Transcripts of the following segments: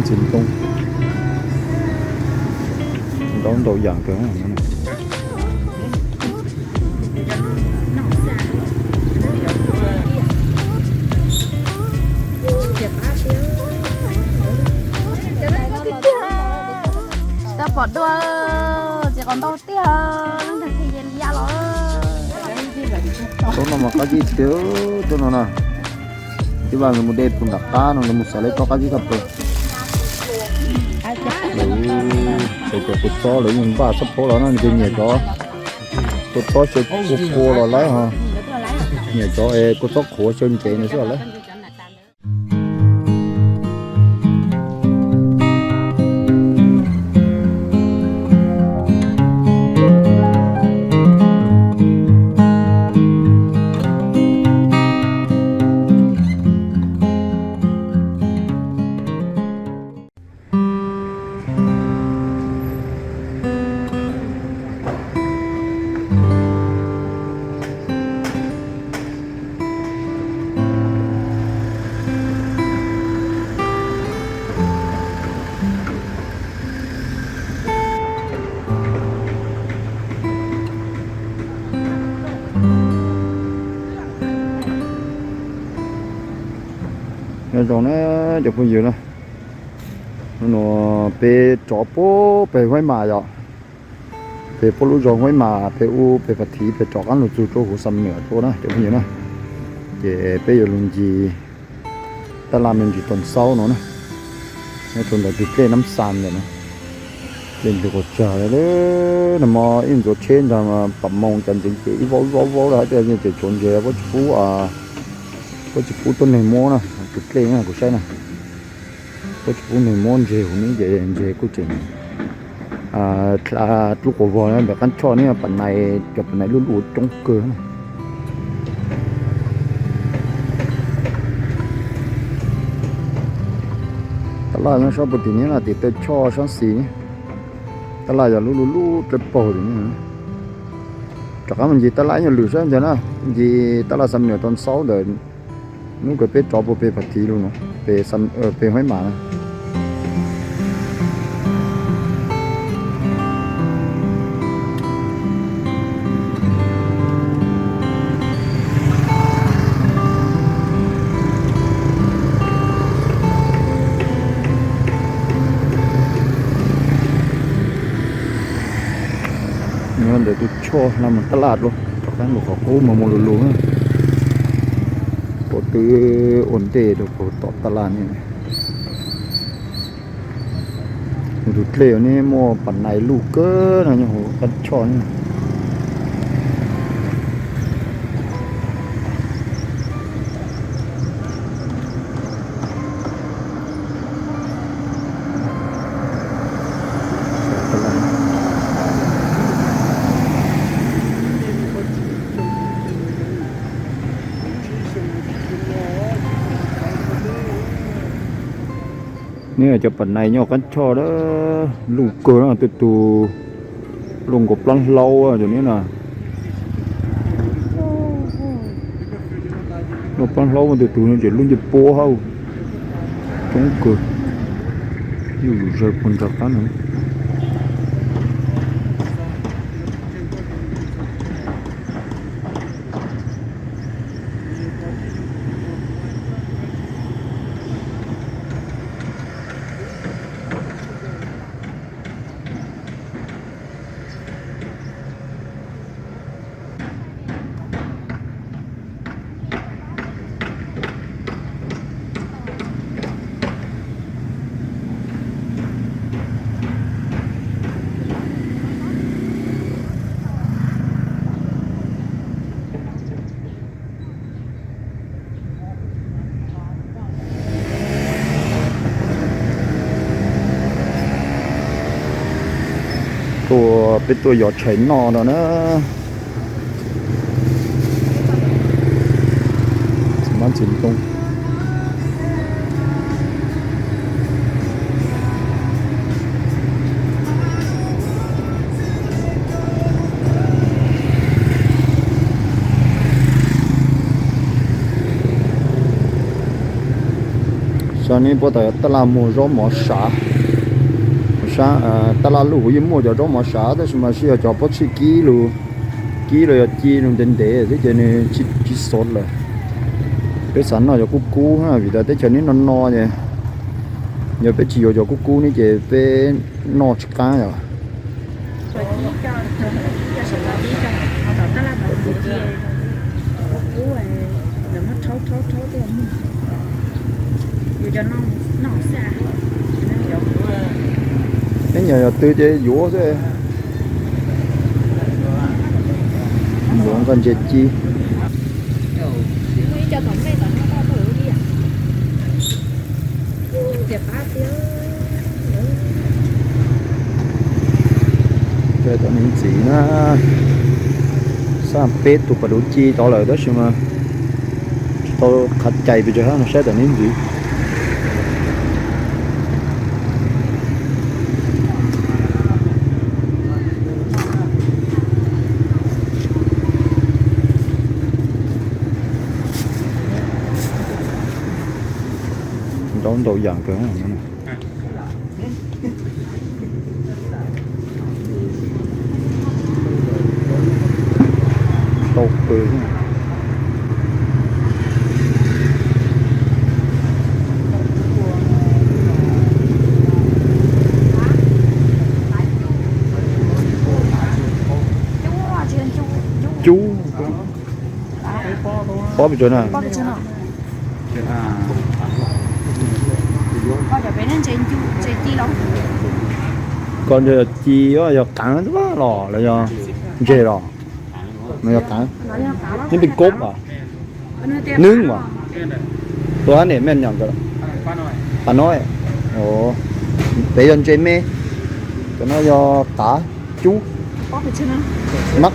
Tsis ntoo, ntaub ntau yam kawg. Tsis tau pom dua, tsis qhov ntau tiag, lub ntees thiaj li ya los. Tsob no mas qab zib tiag, tsob no na. Tib vaj nws mus de pus nram qab no, nws mus xav lawv tsob qab zib tag plaws. Lawv cov kua txob lawv yeej npaj txhob pab los no, nws nyiam cov kua txob xyaw kua kua los lawm ho. Nyiam cov kua txob qhuav xyaw ntsev no xwb lawm. Nyob zoo na cov phooj ywg na, hnub no peb rov puag pem Huaib Mas yom, pem puag lub zos Huaib Mas pem ub pem Phav Thiv pem rov qab los txug rau huv Xam Nuam tuaj na cov phooj ywg na. Ces peb yuav lug ncig tab laj me ntsis Toos Xaub no na, nyob rau ntawm tus dlej Nab Xas ntawm no. Dlej ntws quas tsag, nag hmo ib ntxuav tsheb nrag pam moos cas ntxeev ces ib vaub vaub vaub lawm hab tias yeej tseem tshuav ntses, puab tsis pub, puab tsis pub tuab neeg muab na, tus dlej na kuv saib na. Puab tsis pub neeg muab ntses huv ne ces ntses kuj tseem dlub quas vog ntawm qab choj ne, pam nais, cov pam nais luj luj coob kawg. Tab laj nyob sab puag tim niab no tim taw choj sab xis ne. Tab laj yog lub luj luj dlawb paug tim niab. Rov qab mus ncig tab laj ib nyuag lwm sab ntawd na, ncig tab laj Xam Nuam Toos Xaub ntawm hnub kawg peb rov puag pem Phav Thiv lug no, pem Huaib Mas na. Nyob ntawm tus choj hla mus tab laj dlua, rov qab lug qhov qub mas mus lug lug na. Puab twb ua ntej rau puag tom tab laj ne. Nws tus dlej ne muaj pam nais luj kawg no nyob huv qab choj ne. Neb cov pam nais nyob qab choj lawm, luj kawg na, tej tug luaj nkaus plaub hlaub cov neb na. Luaj plaub hlaub, tej tug no tseem luaj ncej puab hab. Coob kawg, yuj zawg puag nram qab no. Tuaj, peb tuaj yos tshais noj no na. Mab ntxim ntoo. Cov neb puab tas yog taj laj muag zaub mov sav, sav, taj laj luj kuv yeej muaj cov zaub mov sav tab sis mas sib yog cov pob txhij kib lug, kib los yog ci lug ntev ntev xwb ces nws tsis xov lawm. Peb xav noj cov kub kub vim tas teb chaws neb no no ces yog peb tsis yuav cov kub kub ne ces peb noj tsis qaab yom. Peb nyuam yog twg ces yuav xwb. Yuav nqaij ntses ci. Saib tom neb ntxiv na, xab peb tug pas duv ci tod lawm tab sis mas tsis tau qhav cai pes tsawg hab no, saib tom neb ntxiv. Ntaub ntau yam kawg. Ntau kawg. Cub. Pob pes tsawg na? Koj ntses ci yog qaav los los yog ntses los? No yog qaav. Neb peb kob as? Nwb as? Tua hab niam mej nyom kawg. Qaav no. Peb yog ntses me. Cov no yog qaav cub. Mab,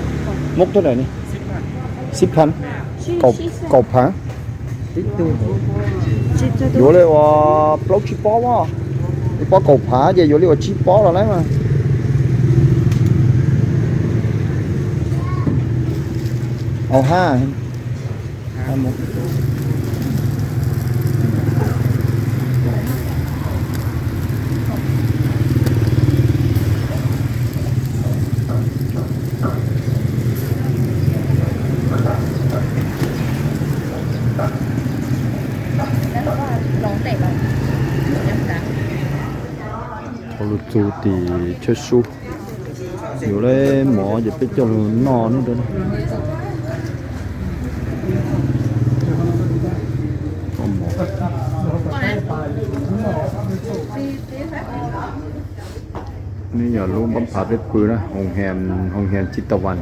mub thab daim ne. Sib phav, kaum phav. Yuav li uas plaub tsib pob as. Ib pob kaum phav ces yuav li uas tsib pob los lawm mas. Au hab. Tau lug txug tim tsheb sub, yuav lawm mov ces peb coj lug noj neb. Neb yog lub npab phav peb pw na, hoos hees ci ta vas.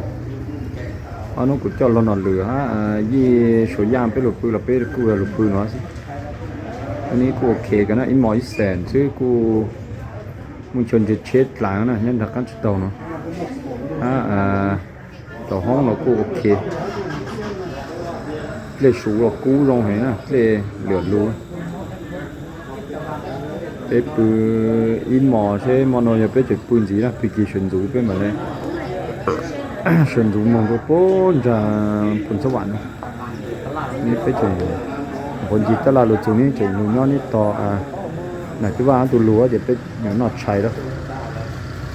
Ob nub kuv coj lug no lwm hab, yij Suav Yaj peb lug pw los peb kuj lug pw no xwb. Neb kuj ok kawg na, ib mos ib xees xwb kuj muaj chaw ntsia tsheb dlaav na, nyob nraag qaab tsheb taug no. Hab rau hoob los kuj ok. Dlej suv los kub zoo heev na, dlej lwm lug. Peb pw ib mos seb hmo no yog peb tseem pw ntxiv na, pw kis sawv ntxuv peb mam le sawv ntxuv moog rua puag nraag Phoos Xab Vam na. Neb peb tseem nqua ncig taj laj lug txug neb tseem lug nyob neb tog Nam Tib Vaj ob tug lug ces peb noj tshais lawm.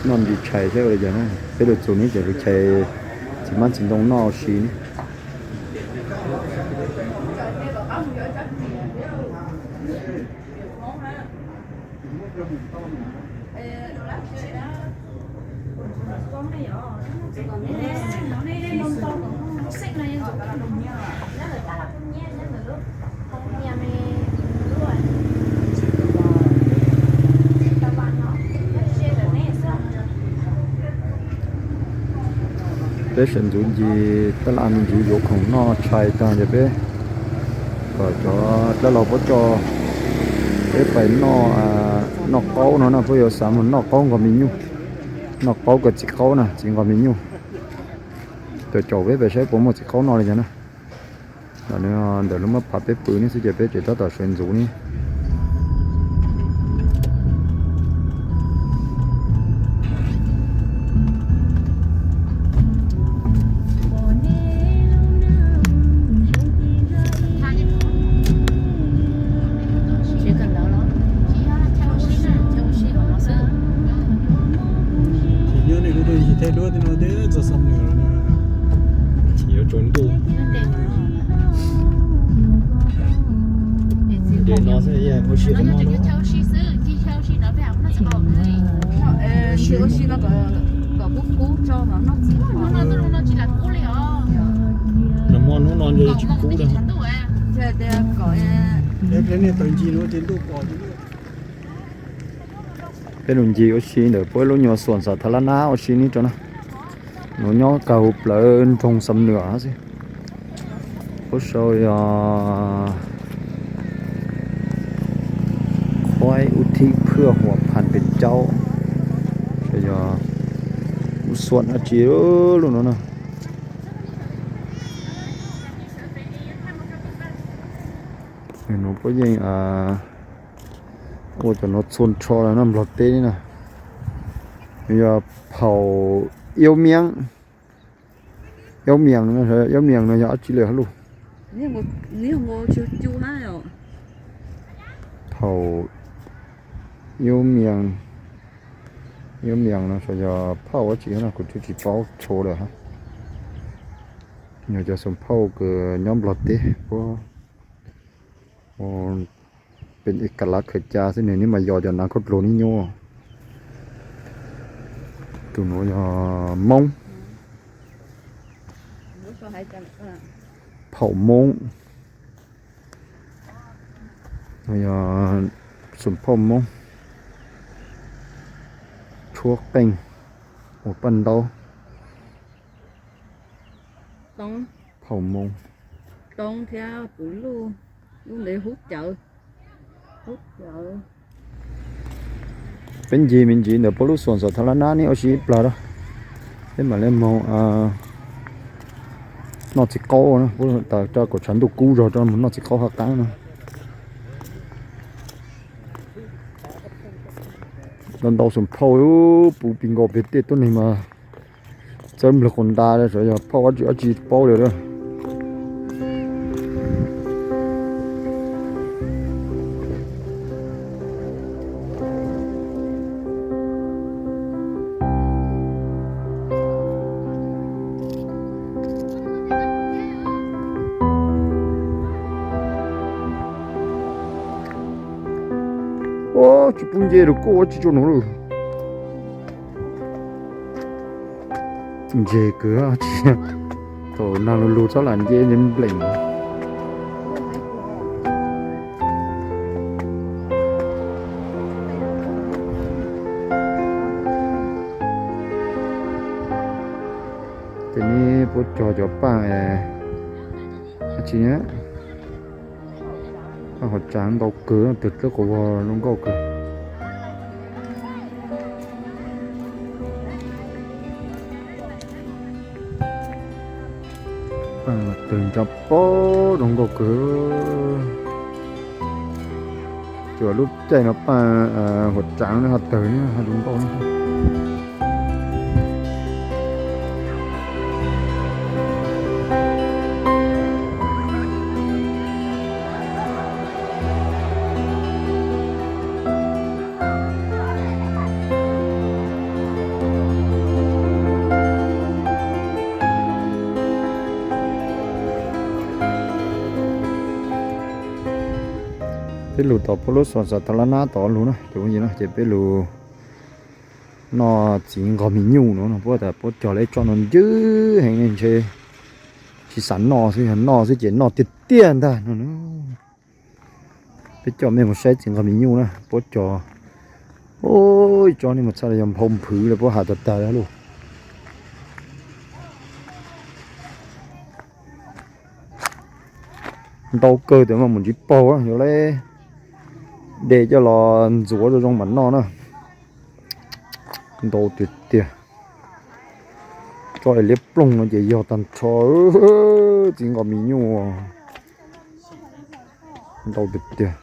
Noj ntsis tshais seb ua li cas na, peb lug txug neb tseem lug chais txiv hmab txiv ntoo noj ua si ne. Peb sawv ntxuv ncig taj laj me ntsis yuav khoom noj tshais taag ces peb kom cov dab laug puab coj peb pais noj qaub no na, puab yuav xav moog noj qaub nqos me nyuj. Noj qaub kawm txiv qaub na, txiv nqos me nyuj. Tawm caum peb pais saib puas muaj txiv qaub noj li cas na. Ntawm lub npab phav peb pw ne xwb ces peb tseem tab tom sawv ntxuv ne. Lub no twb txog Xam Nuam lawm na. Yuav tsaus ntuj. Ces no xwb, ua si qhov no. Ua si no kom kub kub tso mas noj txiv. Nag hmo hnub no ntshe tsis kub li. Peb lug ncig ua si ntawm puab lub nyuag xuam xav tha lab nab ua si nib rau na. Nuav nyob kag huv plawv nroog Xam Nuam xwb. Puab sau yog คอยอุทิศเพื่อหวนผ่านเป็นเจ้า yog lub xuam dab tsi lub no na. Nuav puab yeej ua cov nuav txhua nrho lawm na, Nplog teb na. Yog phaum Iauv Miab, Iauv Mias, Iauv Mias no yog dab tsi lawm hab lauj? Phaum Iauv Mias, Iauv Mias no yog phauj dab tsi na, kuv twb tsis paub tshua lawm hab. Yog cov xoom phauj kws nyob Nplog teb puab peb ib kas lav khaws ca xwb, nwg neb mas yog cov nav khaub dluag nib nyuaj. Tus nuav yog Moob, phauj Moob, yog xoom phauj Moob, tshuab qeej ua paj ntaub. Phauj Moob, Toob thiab tus luj, lub ntev hub cawv. Peb ncig me ntsis ntawm puab lub xuam xav tha lab nab neb ua si ib plag a, peb mam li moog noj txiv qaub na, puab tas rau kom tshav ntuj kub zog rau moog noj txiv qaub hab qaab na. Ntau ntau xoom phauj puv pis nkaus peg tej tuab neeg mas txawb nplawg quas nta, yog phauj dab tsi dab tsi paub li lawm. Tsis pub nce rau kuj ua tsis tsaug nuav lawm. Ntse kawg, thaum nag lug lug txhob lam nce npleem. Ces neb puab cog cov paaj dab tsi, paaj huam tsaav ntau kawg, tawg dlawb quas vog zoo nkauj kawg. Paaj tawg ntsa pob zoo nkauj kawg. Tsuas lub caij no paaj huam tsaav no ho tawg no ho zoo nkauj. Peb lug tom puab lub xuam xav tha lab nab tom lug na, ces peb lug noj txiv nqos mis nyuj no, puab tas puab cog lawv tsob no ncwb heev ne, ntshe tsis xav noj xwb, yog noj xwb ces noj tiag tiag ntag no. Peb coj mej mus saib txiv nqos mis nyuj na, puab cog, ib tsob nej mus txhaj le yog nphau nphwv le puab has tag tag lauj. Ntau kawg tas mas mus ntsiv paug, yuav le de coj los ntxuav zoo zoo mam noj na. Ntau tiag tiag. Tsob es liab ploog no ces yog tag nrho txiv nqos mis nyuj. Ntau tiag tiag.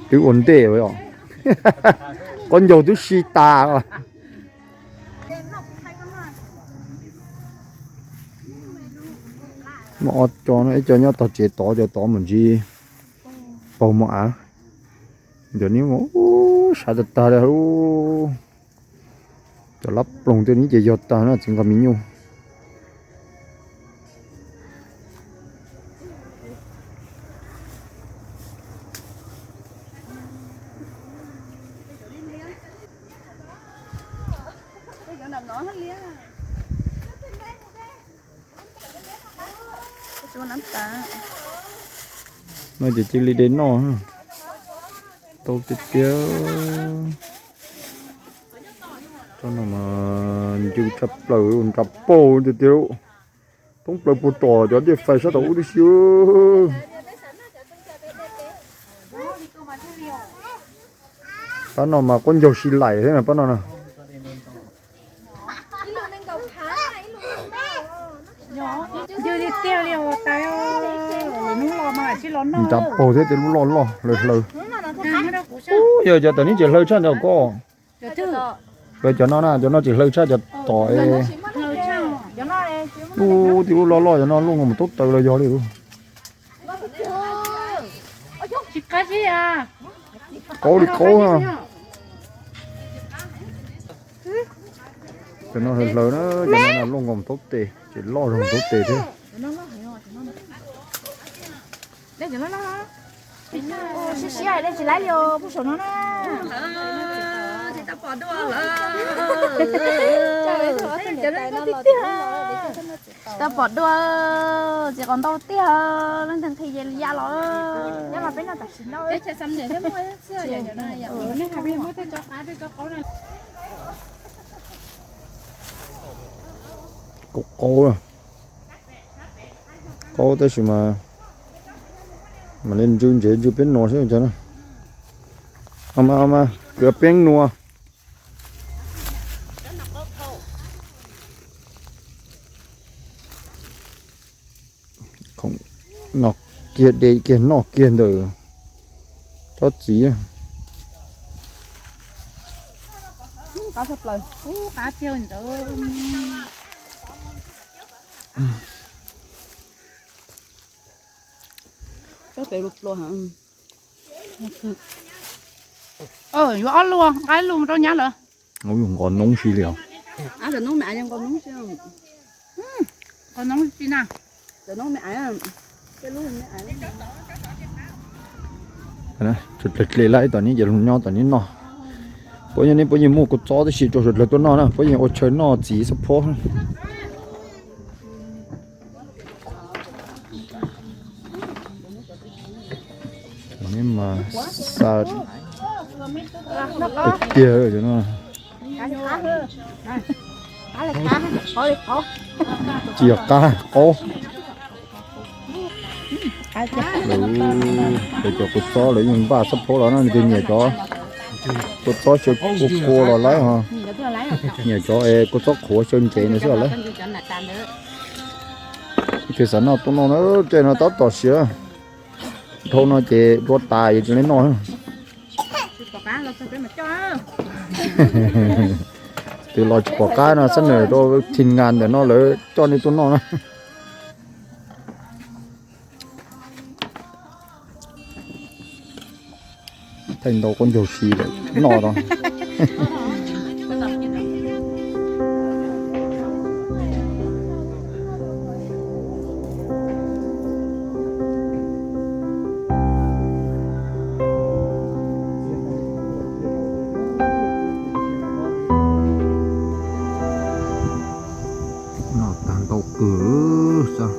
Twb ua ntej os. Qub ncaug twb si tas. Muaj ob co no, ib co nyob tog tsev tod, cov tod mus ntsib paug mos av. Cov neb mus sab tag tag li. Cov lab ploog tej neb ces yog tag na txiv nqa me nyuj. No ces cia li de noj. Tau tiag tiag. Tsob no mas ncw tshaj plaws, nra paug tiag tiag. Thoob plaws puag tom cov diaj fais sab tom ub tib si. Pab no mas quab ncaug si laim thiab na pab no na. Nra paug thiab tej lub loj loj hlaws hlaws. Yog cov tom neb tseem hlaws tshaj ntawm koj. Cov no na, cov no tseem hlaws tshaj cov tom. Ub, tej lub loj loj cov no luaj nkaus mus taub taws los yog li. Qaub li qaub. Cov no hlaws hlaws na, cov no luaj nkaus mus taub tes, ces loj zoo taub tes thiab. Siab siab, tsis laib li os, pub saum no na. Tsis tau pom dua, txiv qos ntau tiag, leej twg nqhis ces ya los. Qaub qaub, qaub tab sis mas mam li ntsw ntsev ntsw peb nuas xwb cov na. Mas mas kws peb nuas. Khoom no kiag de kiag noj kiag ntawm tsob txiv. Yuav ob lub, nqa ib lub rau nyab lawm. Ub, yus nqos noob si li os. Suav dlawg dle lawm tom neb ces nyob tom neb noj. Puab yog neb puab yeej muaj kua txob tib si rau suav dlawg tuaj noj na, puab yeej ua chaw noj txiv xab phob. Neb mas xa tiag tiag no. Tsis yog qab qaub. Lawv cov kua txob lawv yeej npaj xab phob los no, nws tias nyiam cov kua txob xyaw kua kua los lawm ho, nyiam cov kua txob qhuav xyaw ntsev no xwb lawm. Ces xav noj tuaj noj na, tej no tab tom siav. Dhau no ces dua tas yuav tsis li noj. Tus los tsis pom qab no xab nam rau thim ngas ntawm no lawv coj nej tuaj noj na. Thaij ntau quab ncaug si lawm noj no. Noj tag ntau kawg xwb.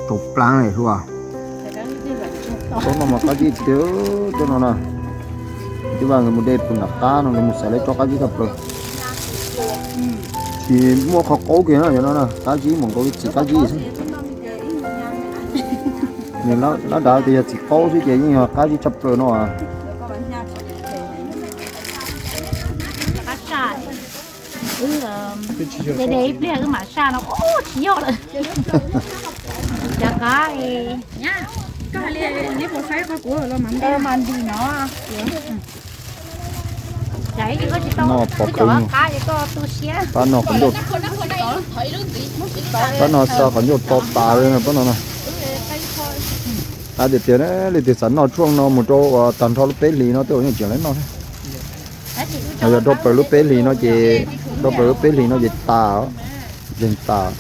Tau plaab li hua. Tsob no mas qab zib tiag, tsob no na. Tib vaj nkawd mus de pus nram qab no nkawd mus xaiv lawv tsob qab zib tag plaws. Tsis muaj qhov qaub kiag no, yog no na qab zib mus nkaus li txiv qab zib xwb. Nws lab dav tias yog txiv qaub xwb ces yeej yog qab zib tshaj plaws no. De de ib pliag wb mam saj no, ub, tsis yog lawm. Cov qab, koj Noj pov khawv nyuj, pab noj qhov ncauj, pab noj xa qhov ncauj to tas li no pab no na. Tab tias tias leej twg xav noj tshuaj no mus rau uas tag nrho lub peb hlis no tej zaum yeej tseem lawv noj thiab. Yog rau plaws lub peb hlis no ces, rau plaws lub peb hlis no ces tas, zeeg tas.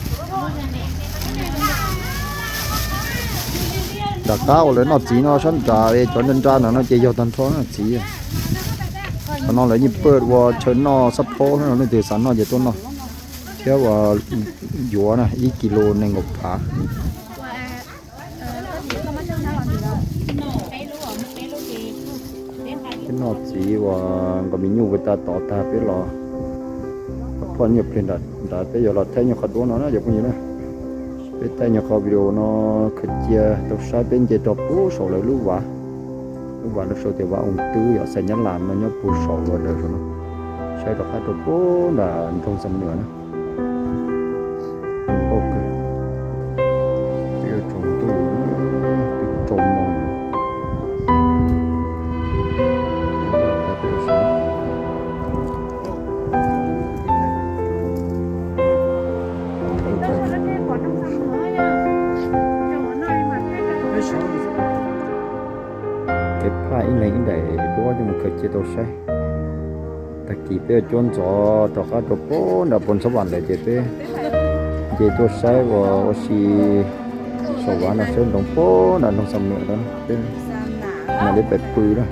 Nram qab uas lawv noj txiv no sab nrad es cov nra nra no no ces yog tag nrho txiv. Qhov no lawv yeej paj ua chaw noj xab phob no, leej twg xav noj ces tuaj noj. Thiab uas yuav na ib kis lus nees nkaum phav. Peb noj txiv uas nkawd me nyuj ua tas tod tag peb los phoj nyuag pliag nrad peb yuav los thaij nyuag qhov duab no na cov phooj ywg na. Peb thaij nyuag qhov video no khaws cia tau saib, peb nce rau puag saum lawv lub vaj, lub vaj lawv sau tias vaj Oos Twb yog xais Nyab Laj no nyob puag saum los daws saum no. Saib rov qab rau puag nram nroog Xam Nuam na. Peb yuav tsaus ntuj, twb rau moos. Kev phaj ib leeg ib daim duab coj mus khaws cia tau saib. Tag kis peb yuav cuab ntxov rov qab rau puag nram Pos Ntxhov Vam lawm ces peb nce tuaj saib uas ua si saum vaj no saib nroog puag nram nroog Xam Nuam lawm, peb mam li pais pw na.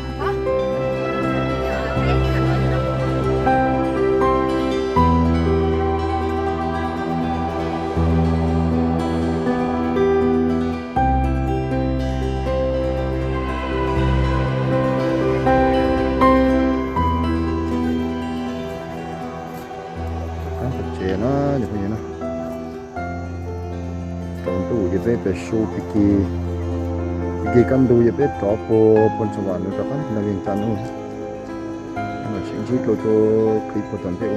Qab tsev na cov phooj ywg na, tsaus ntuj ces peb pem su, pem kis kaj ntug ces peb rov puag Pos Ntxhov Vam lawm rov qab no Vias Cas no. Sib ntsib dua rau clip puag tom ntej.